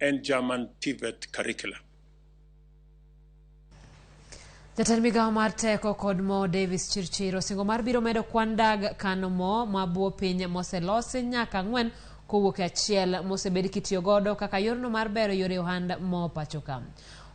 and German TVET curricula. Jatend migawo mar teko kod mo Davis Chirchir osingo mar biro medo kwan dag kano mo mabuo piny moselosi nyaka 4 kowuok e 1 mosebed kitiyo godo kaka yorno mar bero yore ohand mo pacho ka.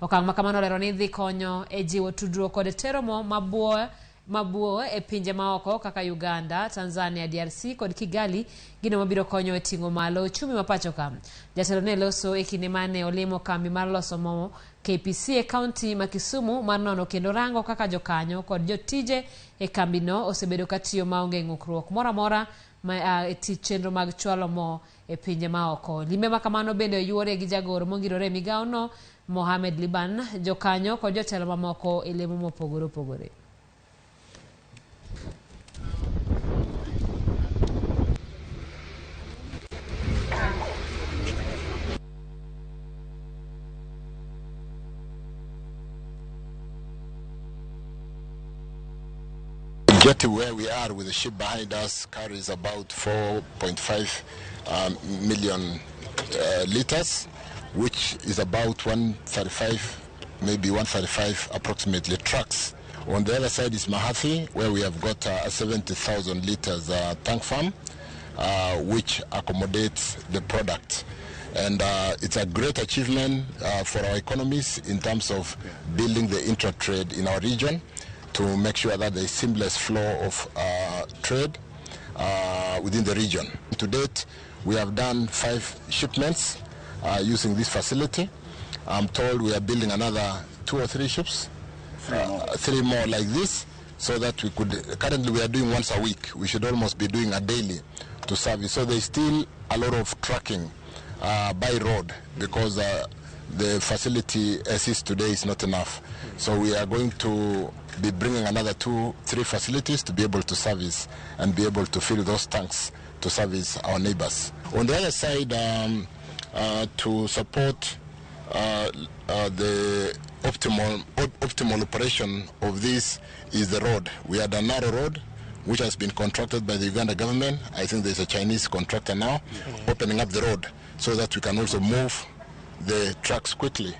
Okang' ma kamano olero ni dhi konyo e jiwo tudruok kod tero mo mabuo e pinje maoko kaka Uganda, Tanzania, DRC kod Kigali, gino mabiro konyo e ting'o malo uchumi ma pacho ka. Jatelo ne loso e kinde mane olimo kambi mar loso mo KPC e kaunti ma Kisumu mar nono kendo rango kaka jokanyo kod jotije e kambino osebedo katiyo maonge ng'ukruok moro amora ma e tich chenro mag chwalo mo e pinje maoko. Limbe ma kamano bende oyuore gi jagoro mongirore e migawono Mohamed Liban, jokanyo kod jotelo mamoko e lemo mopogore opogore. Jetty where we are with the ship behind us carries about 4.5 million liters, which is about 135, maybe 135 approximately trucks. On the other side is Mahathi, where we have got a 70,000 liters tank farm, which accommodates the product. And it's a great achievement for our economies in terms of building the intra-trade in our region to make sure that there is seamless flow of trade within the region. To date, we have done 5 shipments using this facility. I'm told we are building another 2 or 3 ships, 3 more like this, so that we could, currently we are doing once a week. We should almost be doing a daily to service. So there's still a lot of trucking by road because the facility as is today is not enough. So we are going to be bringing another 2-3 facilities to be able to service and be able to fill those tanks to service our neighbors. On the other side, to support the optimal operation of this is the road. We had a narrow road which has been contracted by the Uganda government. I think there's a Chinese contractor now opening up the road so that we can also move the trucks quickly.